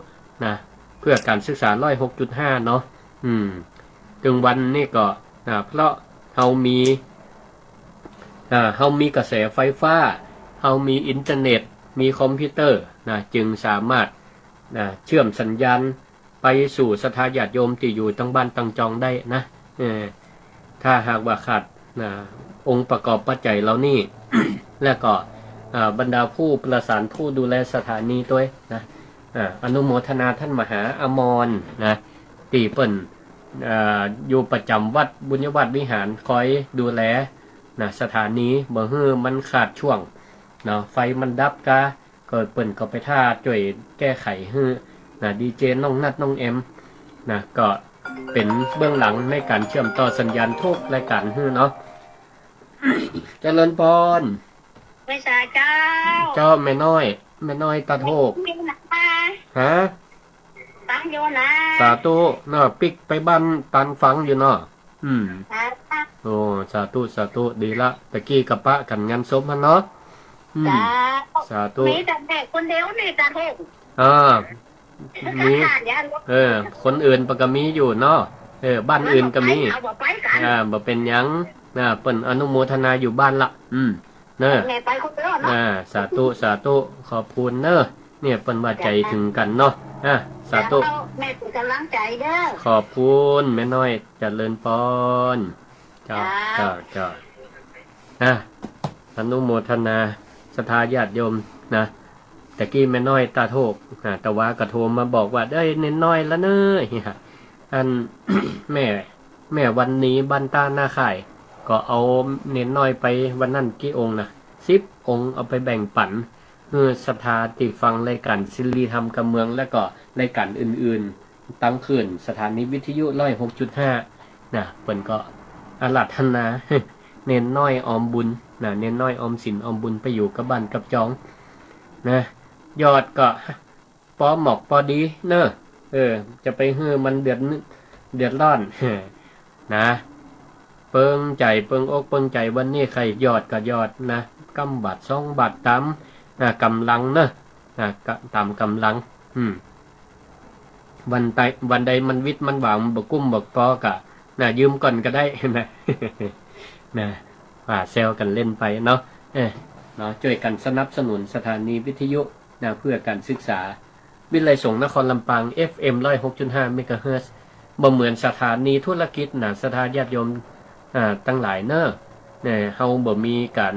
นะ เพื่อก๋านศึกษา ร้อยหกจุดห้า เนาะ อืม ตึงวันนี้ก็ นะ เพราะเฮามี อ่า เฮามีกระแสไฟฟ้า เฮามีอินเทอร์เน็ต มีคอมพิวเตอร์ นะ จึงสามารถ นะ เชื่อมสัญญาณไปสู่ศรัทธาญาติโยมตี้อยู่ตังบ้านตังจองได้นะ เออ ถ้าหากว่าขาด นะ องค์ประกอบปัจจัยเหล่านี้ แล้วก็ อ่า บรรดาผู้ประสานผู้ดูแลสถานีตวยนะ อ่า อนุโมทนาต้านมหาอมรนะ ตี้เปิ้น อ่า อยู่ประจ๋ำวัดบุญญวัฒน์วิหาร คอยดูแล นะ สถานี บ่หื้อมันขาดช่วง เนาะ ไฟมันดับกา ก็เปิ้นก็ไปถ้าจ้วยแก้ไขหื้อ นะ ดีเจน้องนัดน้องแอม นะ ก็เป๋นเบื้องหลังในก๋านเชื่อมต่อสัญญาณทุกรายก๋านหื้อเนาะ เจริญพร ไหว้สาเจ้า เจ้าแม่น้อย แม่น้อยตาโทก มีหนา ฮะ ฟังอยู่นะ สาธุเนาะ ปิ๊กไปบ้านตานฟังอยู่เนาะ อืม สาธุ โอ้ สาธุ สาธุ ดีละ ตะกี้ก็ปะกั๋นงานศพหั้นเนาะ อืม สาธุ สาธุ มีแต่เด็กคนเดียวนี่ตาโทก อ่า มี เออ คนอื่นปะก็มีอยู่เนาะ เออ บ้านอื่นก็มี เอาบ่ไปกั๋น อ่า บ่เป๋นหยัง นะ เปิ้นอนุโมทนาอยู่บ้านละ อืม เนาะ แม่ไปคนเดียวเนาะ อ่า สาธุ สาธุ ขอบคุณเนาะ เนี่ย เปิ้นว่าใจ๋เถิงกั๋นเนาะ อ่า สาธุ เจ้า แม่เป๋นก๋ำลังใจ๋เด้อ ขอบคุณแม่น้อย เจริญพร เจ้า เจ้า เจ้า เจ้า อ่ะ อนุโมทนา ศรัทธาญาติโยมนะ ตะกี้แม่น้อยตาโทก อ่า ตะวาก็โทรมาบอกว่า ได้เณรน้อยละเน้อ อัน แม่ แม่วันนี้บ้านต้าหน้าข่าย ก็เอาเณรน้อยไปวันนั้นกี่องค์นะ สิบองค์ เอาไปแบ่งปั๋น หื้อศรัทธาตี้ฟังรายก๋านสิริธรรมกำเมือง และก็รายก๋านอื่นๆ ตังคลื่นสถานีวิทยุ ร้อยหกจุดห้า นะ เปิ้นก็อาราธนา เณรน้อยออมบุญ นะ เณรน้อยออมสินออมบุญไปอยู่กับบ้านกับจอง นะ ยอดก็ปอเหมาะปอดีเนาะ เออ จะไปหื้อมันเดือด เดือดร้อน นะ เปิงใจ๋ เปิงอกเปิงใจ๋ วันนี้ใค่ยอดก็ยอดนะ กำบาตรสองบาตรต๋าม อ่า ก๋ำลังเนาะ อ่า กะ ต๋ามก๋ำลัง อืม วันใด วันใดมันวิดมันหว่าง มันบ่กุ้มบ่ปอก็ นะ ยืมก่อนก็ได้ นะ นะ ว่าแซวกั๋นเล่นไปเนาะ เออ เนาะ จ้วยกั๋นสนับสนุนสถานีวิทยุ นะ เพื่อก๋านศึกษา วิทยาลัยสงฆ์นครลำปาง เอฟเอ็ม ร้อยหกจุดห้า เมกะเฮิรตซ์ บ่เหมือนสถานีธุรกิจนะ ศรัทธาญาติโยม อ่า ตังหลายเนาะ เนี่ย เฮาบ่มีก๋าน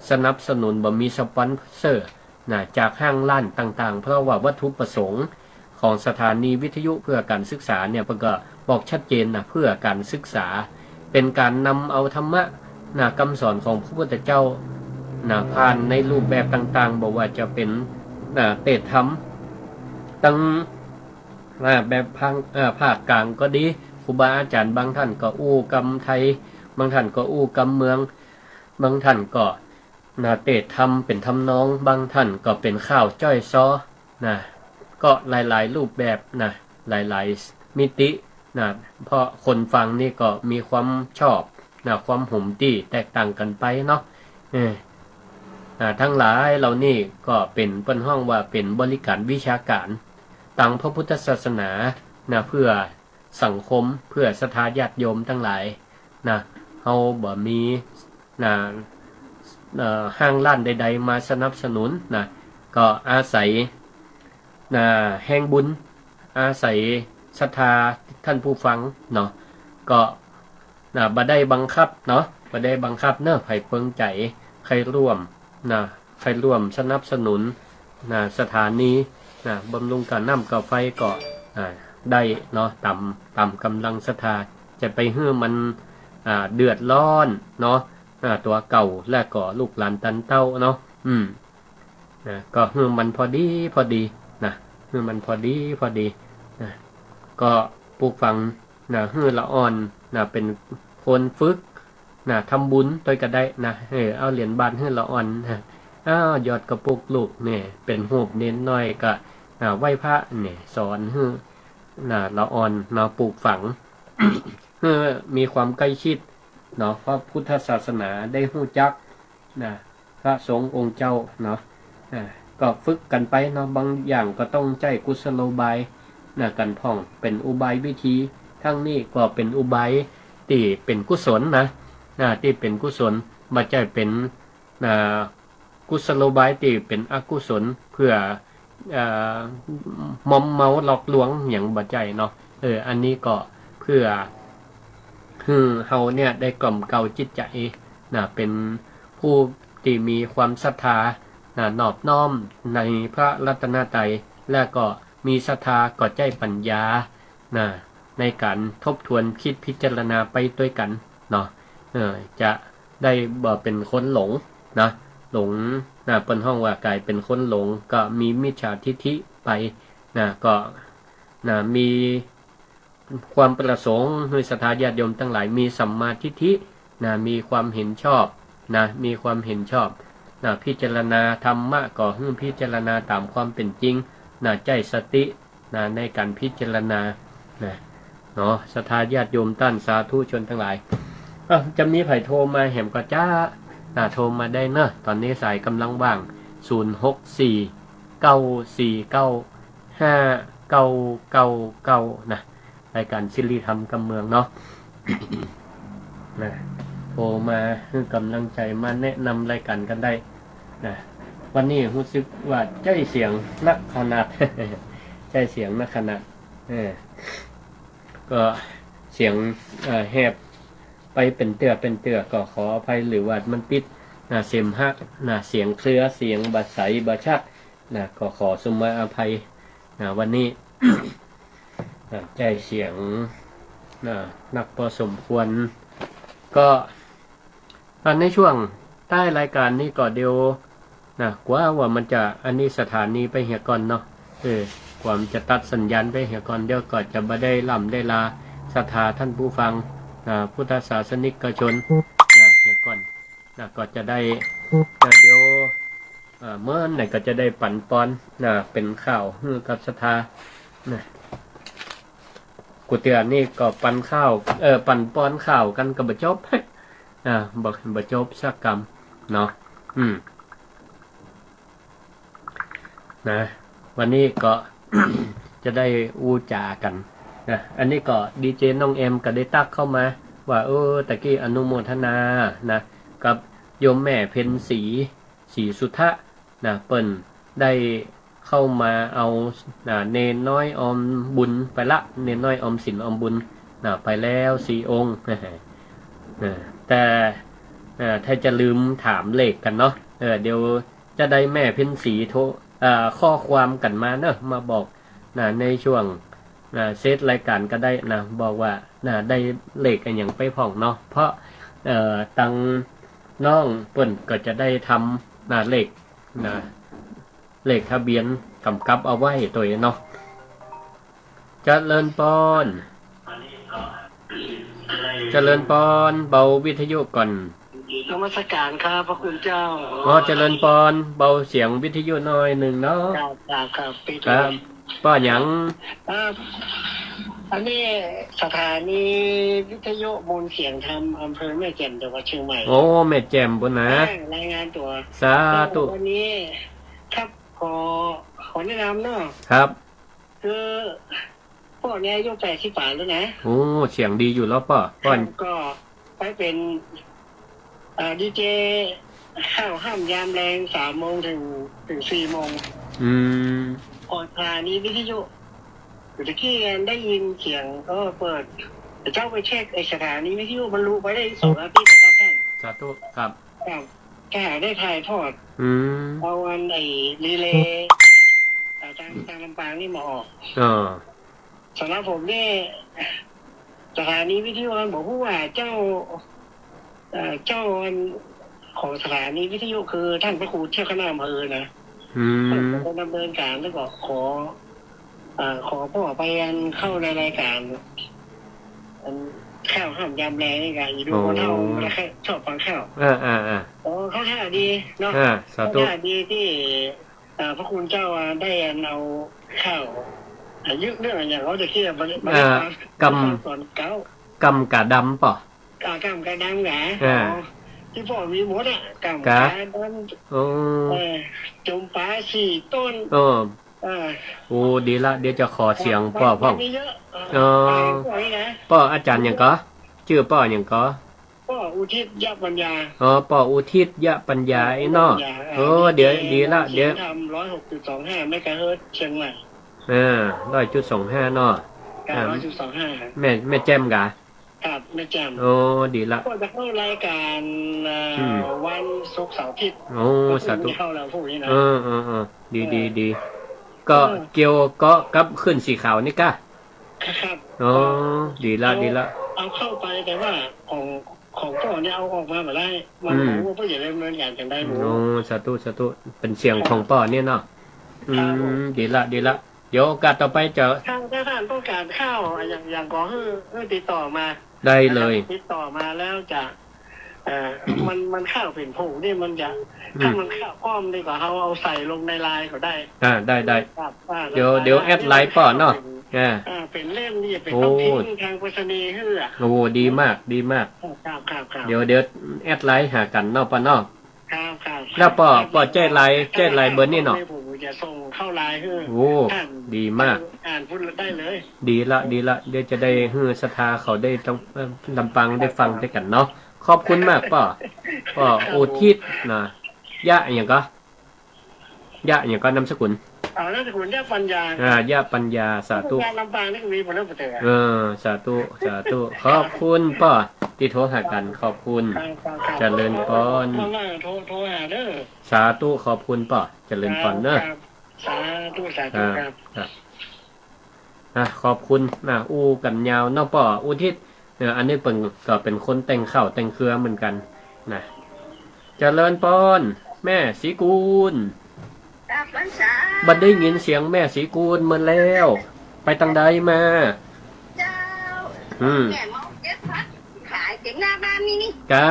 สนับสนุน บ่มีสปอนเซอร์นะ จากห้างร้านต่างๆ เพราะว่าวัตถุประสงค์ของสถานีวิทยุเพื่อก๋านศึกษาเนี่ย เปิ้นก็บอกชัดเจนนะ เพื่อก๋านศึกษา เป๋นก๋านนำเอาธรรมะนะ กำสอนของพระพุทธเจ้านะ ผ่านในรูปแบบต่างๆ บ่ว่าจะเป๋นนะ เตสน์ธรรม ตัง อ่า แบบภาค อ่า ภาคกลางก็ดี ครูบาอาจ๋ารย์บางท่านก็อู้กำไทย บางท่านก็อู้กำเมือง บางท่านก็ นะ เตสน์ธรรมเป๋นทำนอง บางท่านก็เป๋นข่าวจ้อยซ้อ นะ ก็หลายๆ รูปแบบนะ หลายๆ มิตินะ เพราะคนฟังนี่ก็มีความชอบนะ ความหมตี้แตกต่างกั๋นไปเนาะ เออ อ่า ตังหลายเหล่านี้ก็เป๋น เปิ้นฮ้องว่าเป๋นบริการวิชาก๋าน ตางพระพุทธศาสนานะ เพื่อสังคม เพื่อศรัทธาญาติโยมตังหลายนะ เฮาบ่มีนะ เอ่อ ห้างร้านใดๆ มาสนับสนุนนะ ก็อาศัยนะ แฮงบุญ อาศัยศรัทธาต้านผู้ฟังเนาะ ก็ นะ บ่ได้บังคับเนาะ บ่ได้บังคับเนาะ ใผเปิงใจ๋ ใค่ร่วมนะ ใค่ร่วมสนับสนุนนะ สถานีนะ บำรุงก้าน้ำก้าไฟก็ อ่า ได้เนาะ ต๋าม ต๋ามก๋ำลังศรัทธา จะไปหื้อมัน อ่า เดือดร้อนเนาะ อ่า ตั๋วเก่า และก็ลูกหลานตันเต้าเนาะ อืม นะ ก็หื้อมันพอดี พอดีนะ หื้อมันพอดีพอดีนะ ก็ปลูกฝังนะ หื้อละอ่อนนะ เป๋นคนฝึกนะ ทำบุญตวยก็ได้นะ เออ เอาเหรียญบาตรหื้อละอ่อนนะ อ้าว ยอดก็ปลุกลุกเนี่ย เป๋นฮูปเณรน้อยก็นะ ไหว้พระเนี่ย สอนหื้อนะ ละอ่อนนะ ปลูกฝัง หื้อมีความใกล้ชิดเนาะ พระพุทธศาสนาได้ฮู้จักนะ พระสงฆ์องค์เจ้าเนาะ อ่า ก็ฝึกกั๋นไปเนาะ บางอย่างก็ต้องใจ๊กุศโลบายนะ กั๋นพ่อง เป๋นอุบายวิธี ตึงนี้ก็เป๋นอุบายตี้เป๋นกุศลนะ อ่า ตี้เป๋นกุศล บ่ใจ้เป๋น อ่า กุศโลบายตี้เป๋นอกุศล เปื้อ อ่า มอมเมาหลอกลวงหยังบ่ใจ้เนาะ เออ อันนี้ก็เปื้อ หื้อเฮาเนี่ยได้กล่อมเกลาจิตใจ๋นะ เป๋นผู้ตี้มีความศรัทธานะ นอบน้อมในพระรัตนตรัย และก็มีศรัทธาก็ใจ๊ปัญญานะ ในก๋านทบทวนคิดพิจารณาไปตวยกั๋นเนาะ เออ จะได้บ่เป๋นคนหลงนะ หลงนะ เปิ้นฮ้องว่าก๋ายเป๋นคนหลง ก็มีมิจฉาทิฏฐิไปนะ ก็นะ มี ความประสงค์หื้อศรัทธาญาติโยมตังหลายมีสัมมาทิฏฐินะ มีความเห็นชอบนะ มีความเห็นชอบนะ พิจารณาธรรมะก็หื้อพิจารณาต๋ามความเป๋นจริงนะ ใจ๊สตินะ ในก๋านพิจารณานะ เนาะ ศรัทธาญาติโยมต้านสาธุชนตังหลาย เอ้า จะมีใผโทรมาแหมก็จะนะ โทรมาได้เนาะ ต๋อนนี้สายก่ำลังว่าง ศูนย์หกสี่ เก้าสี่เก้า ห้าเก้าเก้าเก้า นะ รายก๋านสิริธรรมกำเมืองเนาะ นะ โทรมาหื้อก๋ำลังใจ๋ มาแนะนำรายก๋านกั๋นได้นะ วันนี้ฮู้สึกว่าใจ๊เสียงนักขนาด ใจ๊เสียงนักขนาด เออ ก็เสียง เอ่อ แหบไปเป๋นเตื้อเป๋นเตื้อ ก็ขออภัย หรือว่ามันติดนะเสมหะนะ เสียงเครือ เสียงบ่ใสบ่ชัด นะ ก็ขอสุมาอภัยนะ วันนี้นะ ใจ๊เสียงนะ นักพอสมควร ก็ อ่ะ ในช่วงต้ายรายก๋านนี้ก็เดี๋ยวนะ กว่าว่ามันจะอันนี้สถานีไปเหียก่อนเนาะ เออ กว่ามันจะตัดสัญญาณไปเหียก่อน เดี๋ยวก็จะบ่ได้ล่ำได้ลาศรัทธาท่านผู้ฟังนะ พุทธศาสนิกชนนะ เหียก่อน นะ ก็จะได้ นะ เดี๋ยว อ่า เมื่อไหร่ก็จะได้ปั๋นปอนนะ เป๋นข่าวหื้อกับศรัทธานะ กู้เตื้อนี่ก็ปั๋นข่าว เอ่อ ปั๋นปอนข่าวกั๋นก็บ่จบ อ่า บ่ บ่จบสักกำเนาะ อืม นะ วันนี้ก็ จะได้อู้จ๋ากั๋นนะ อันนี้ก็ดีเจน้องแอมก็ได้ตั๊กเข้ามาว่า เออ ตะกี้อนุโมทนานะ กับโยมแม่เพ็ญศรี ศรีสุทธะนะ เปิ้นได้เข้ามาเอานะ เณรน้อยออมบุญไปละ เณรน้อยออมศีลออมบุญนะ ไปแล้วสี่องค์นะ แต่ เอ่อ ถ้าจะลืมถามเลขกั๋นเนาะ เออ เดี๋ยวจะได้แม่เพ็ญศรีโทร เอ่อ ข้อความกั๋นมาเนาะ มาบอกนะ ในช่วงนะ เสร็จรายก๋านก็ได้นะ บอกว่านะ ได้เลขอะหยังไปพ่องเนาะ เพราะ เอ่อ ตังน้องเปิ้นก็จะได้ทำนะ เลขนะ เลขทะเบียนกำกับเอาไว้ตวยเนาะ เจริญปอน เจริญปอน เบาวิทยุก่อน นมัสการครับ พระคุณเจ้า อ๋อ เจริญปอน เบาเสียงวิทยุหน่อยนึ่งเนาะ ครับ ครับ ครับ ปิด ครับ เลย ป้อหยัง อ่า อันนี้สถานีวิทยุมูลเสียงธรรมอำเภอแม่แจ่ม จังหวัดเชียงใหม่ โอ้ แม่แจ่มปู้นนะ อ่า รายงานตั๋ว สาธุ ก็วันนี้ครับ ขอ ขอแนะนำเนาะ ครับ คือป้อเนี่ยอายุแปดสิบปลายแล้วนะ โอ้ เสียงดีอยู่แล้วป้อ ป้อ ครับ ก็ไปเป๋น เอ่อ ดีเจ ห้าวค่ำยามแลง สามโมงเถิง เถิงสี่โมง อืม ออกสถานีวิทยุ ตะกี้ได้ยินเสียง เออ เปิด เจ้าไปเช็คไอ้สถานีวิทยุ มันลุไปได้สองอาทิตย์นะครับท่าน สาธุ ครับ ครับ ก็ได้ถ่ายทอด อืม เอาอันไอ้รีเลย์ อ่า ทาง ทางลำปางนี่มาออก อ่า สำหรับผมนี่ สถานีวิทยุนั้น ผมพูดว่าเจ้า เอ่อ เจ้าของสถานีวิทยุคือท่านพระครูเจ้าคณะอำเภอนะ อืม ท่านเป็นคนดำเนินการ แล้วก็ขอ อ่า ขอป้อไปอันเข้าในรายก๋าน อันข่าวค่ำยามแลงนี่กะ อีดู อ๋อ พ่อเฒ่ามันจะชอบฟังข่าว อ่า อ่า อ่า อ๋อ เข้าท่าดีเนาะ อ่า สาธุ เข้าท่าดีตี้ อ่า พระคุณเจ้า อ่า ได้อันเอาข่าว อ่า ยึกเรื่องอะหยัง เขาจะเคลียร์มา มา อ่า ฟัง กำ ฟังต๋อนเก๊า กำกาดำเปล่า อ่า กำกาดำกะ อ่า อ๋อ ตี้ป้อมีหมดอะ กำกาดำ กา โอ้ เออ จมป๋าสี่ต้น เออ อ่า โอ้ ดีละ เดี๋ยวจะขอเสียงป้อพ่อง มีเยอะ เออ อ๋อ ป้อนี่นะ ป้ออาจ๋ารย์หยังก่อ จื้อป้อหยังก่อ ป้ออุทิศ ยะปัญญา อ๋อ ป้ออุทิศ ยะปัญญา ไอ้เนาะ ยะปัญญา เออ เดี๋ยว ดีละ เดี๋ยว เสียงธรรม ร้อยหกจุดสองห้า เมกะเฮิรตซ์ เชียงใหม่ อ่า ร้อยจุดสองห้า เนาะ ครับ อ่า ร้อยจุดสองห้า แม่ แม่แจ่มกะ ครับ แม่แจ่ม โอ้ ดีละ ก็จะเข้ารายก๋าน เอ่อ อืม วันศุกร์เสาร์อาทิตย์ โอ้ ก็คือ สาธุ มีเข้าแล้วพรุ่งนี้นะ เออ เออ เออ ดี เออ ดี ดี ก็ เออ เกี่ยวเกาะกับคลื่นสีขาวนี่กะ ครับ อ๋อ ก็ ดีละ เอา ดีละ เอาเข้าไป แต่ว่าของ ของป้อเนี่ยเอาออกมาบ่ได้ มัน อืม บ่ฮู้ว่าป้อจะดำเนินก๋านจั่งใด๋ โอ้ สาธุ สาธุ เป๋นเสียงของป้อเนี่ยเนาะ ครับ อืม ครับผม ดีละ ดีละ เดี๋ยวโอกาสต่อไปจะ ถ้า ถ้าท่านต้องการข่าวอะหยัง หยังก็หื้อ หื้อติดต่อมา ได้เลย นะครับ ติดต่อมาแล้วจะ เอ่อ มัน มันข่าวเป๋นผงนี่มันจะ อืม ถ้ามันข่าวปลอมนี่ก็เอา เอาใส่ลงในไลน์ก็ได้ อ่า ได้ ได้ ครับ อ่า เดี๋ยว แล้ว เดี๋ยวแอดไลน์ป้อเนาะ อ่า อ่า เป๋นเล่มนี่เป๋น โอ้ ต้องทิ้งทางไปรษณีย์หื้ออะ โอ้ ดีมาก ดีมาก ครับ ครับ ครับ เดี๋ยว เดี๋ยวแอดไลน์หากั๋นเนาะป้อเนาะ ครับ ครับ แล้วป้อ ครับ ป้อแจ้ไลน์ แจ้ไลน์เบอร์นี่เนาะ ผมจะส่งเข้าไลน์หื้อ โอ้ ท่าน ดีมาก อ่านพูดได้เลย ดีละ ดีละ เดี๋ยวจะได้หื้อศรัทธาเขาได้ต้อง เอ่อ ลำปางได้ฟังด้วยกั๋นเนาะ ขอบคุณมากป้อ ป้อ ครับผม อุทิศนะ ยะหยังก่อ ยะหยังก่อ นามสกุล อ่า นามสกุล ยะปัญญา อ่า ยะปัญญา สาธุ ยะลำปางนี่ก็มีหมดแล้ว เออ สาธุ สาธุ ขอบคุณป้อตี้โทรหากั๋น ขอบคุณ ครับ ครับ ครับ เจริญพร ว่างๆ โทร โทรหาเด้อ สาธุ ขอบคุณป้อ เจริญพรเนาะ ครับ สาธุ สาธุ ครับ ครับ ครับ อ่ะ ขอบคุณนะ อู้กั๋นยาวเนาะป้ออุทิศ เออ อันนี้เปิ้นก็เป๋นคนแต่งข่าวแต่งเครือเหมือนกั๋นนะ เจริญพร แม่ศรีกูล กลับพรรษา บ่ได้ยินเสียงแม่ศรีกูลเมินแล้ว ไปตางใดมา เจ้า อืม แม่มาเก็บผักขายเต็มหน้าบ้านนี่นี่ กะ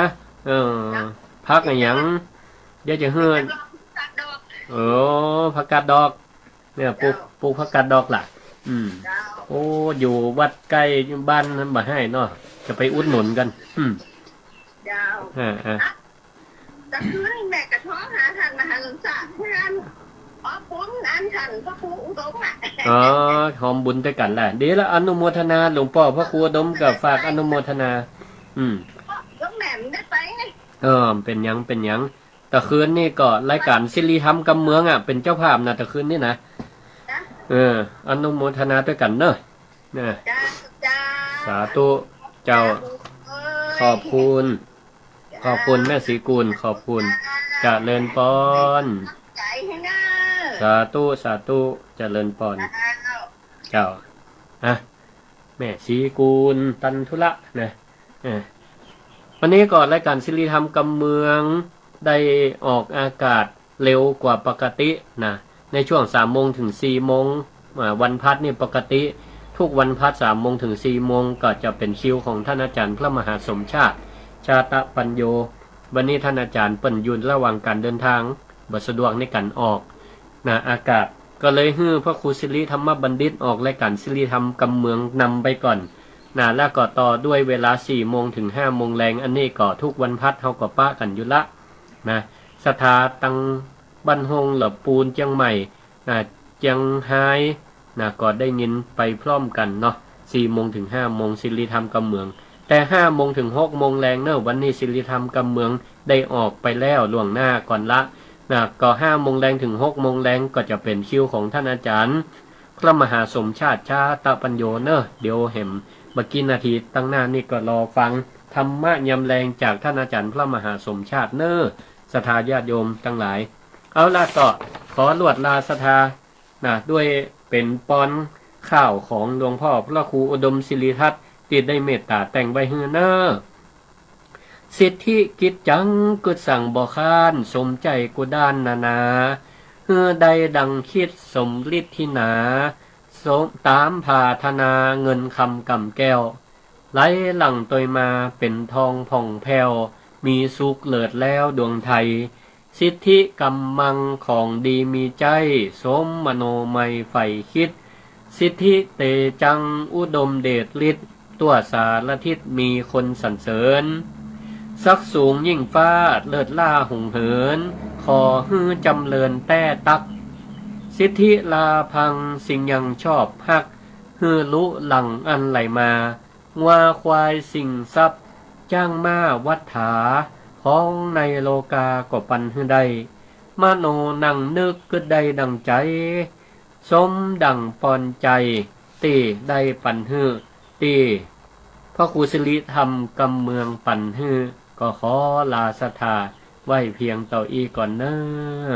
เออ เจ้า ผักอะหยัง เดี๋ยวจะหื้อ ผักกาดดอก เออ ผักกาดดอก เนี่ย ปลูก เจ้า ปลูกผักกาดดอกล่ะ อืม เจ้า โอ้ อยู่วัดใก้บ้านนั้นบ่หื้อเนาะ จะไปอุดหนุนกั๋น อืม เจ้า อ่า อ่า ตะคืนแม่ก็โทรหาท่านมหาสมชาติ ท่าน ขอบคุณอันท่านพระครูอุดมอะ อ๋อ ฮอมบุญตวยกั๋นแหละ ดีละ อนุโมทนา หลวงป้อพระครูอุดมก็ฝากอนุโมทนา อืม หลวงแม่ไม่ได้ไปไง เออ เป๋นหยัง เป๋นหยัง ตะคืนนี่ก็รายก๋านสิริธรรมกำเมืองอะ เป๋นเจ้าภาพนะ ตะคืนนี่นะ จ้ะ เออ อนุโมทนาตวยกั๋นเนาะ นะ จ้า จ้า สาธุ เจ้า เอ้ย ขอบคุณ จ้า ขอบคุณแม่ศรีกูล ขอบคุณ จ้า เจริญพร ใจให้เนอะ สาธุ สาธุ เจริญพร เจ้า เจ้า อ่ะ แม่ศรีกูล ตันธุระนะ เออ วันนี้ก็รายก๋านสิริธรรมกำเมืองได้ออกอากาศเร็วกว่าปกตินะ ในช่วงสามโมงถึงสี่โมง อ่า วันพฤหัสนี่ปกติ ทุกวันพฤหัสสามโมงถึงสี่โมงก็จะเป๋นคิวของท่านอาจ๋ารย์พระมหาสมชาติ ชาตปัญโญ วันนี้ท่านอาจ๋ารย์เปิ้นอยู่ระหว่างก๋านเดินทาง บ่สะดวกในก๋านออก นะ อากาศ ก็เลยหื้อพระครูสิริธรรมบัณฑิตออกรายก๋านสิริธรรมกำเมืองนำไปก่อน นะ แล้วก็ต่อด้วยเวลาสี่โมงถึงห้าโมงแลง อันนี้ก็ทุกวันพฤหัสเฮาก็ปะกั๋นอยู่ละ นะ ศรัทธาตางบ้านฮ่ง ละปูน เจียงใหม่ นะ เจียงฮาย นะ ก็ได้ยินไปพร้อมกั๋นเนาะ สี่โมงถึงห้าโมงสิริธรรมกำเมือง แต่ห้าโมงถึงหกโมงแลงเนาะ วันนี้สิริธรรมกำเมืองได้ออกไปแล้วล่วงหน้าก่อนละ นะ ก็ห้าโมงแลงถึงหกโมงแลงก็จะเป๋นคิวของท่านอาจ๋ารย์พระมหาสมชาติ ชาตปัญโญเนาะ เดี๋ยวแหมบ่กี่นาทีตางหน้านี่ก็รอฟังธรรมะยามแลงจากท่านอาจ๋ารย์พระมหาสมชาติเนาะ ศรัทธาญาติโยมตังหลาย เอาละ ก็ขอลวดลาศรัทธา นะ ด้วยเป๋นปอนข่าวของหลวงป้อพระครูอุดมสิริทัตน์ ตี้ได้เมตต๋าแต่งไว้หื้อเนาะ สิทธิกิจจังกึ๊ดสั่งบ่ค้าน สมใจ๋กู้ด้านนานา หื้อได้ดังคิดสมฤทธินา สมต๋ามผาถนาเงินคำก๋ำแก้ว ไหลหลั่งตวยมาเป๋นทองผ่องแผ้ว มีสุขเลิศแล้วดวงไทย สิทธิก๋ำมังของดีมีใจ๊ สมมโนมัยใฝ่คิด สิทธิเตจังอุดมเดชฤทธิ์ ตั้วสารทิศมีคนสรรเสริญ ศักดิ์สูงยิ่งฟ้าเลิศล้าหงเหิน ขอหื้อจ๋ำเริญแต๊ตั๊ก สิทธิลาภังสิ่งยังชอบฮัก หื้อลุหลั่งอันไหลมา งัวควายสิ่งทรัพย์ จ๊างม้าวัตถา ของในโลกาก็ปันหื้อได้ มโนนั่งนึกกึ๊ดได้ดั่งใจ๋ สมดั่งปอนใจ๋ ตี้ได้ปันหื้อ ตี้พระครูสิริธรรมกำเมืองปันหื้อ ก็ขอลาศรัทธาไว้เพียงเต้าอี้ก่อนเน่อ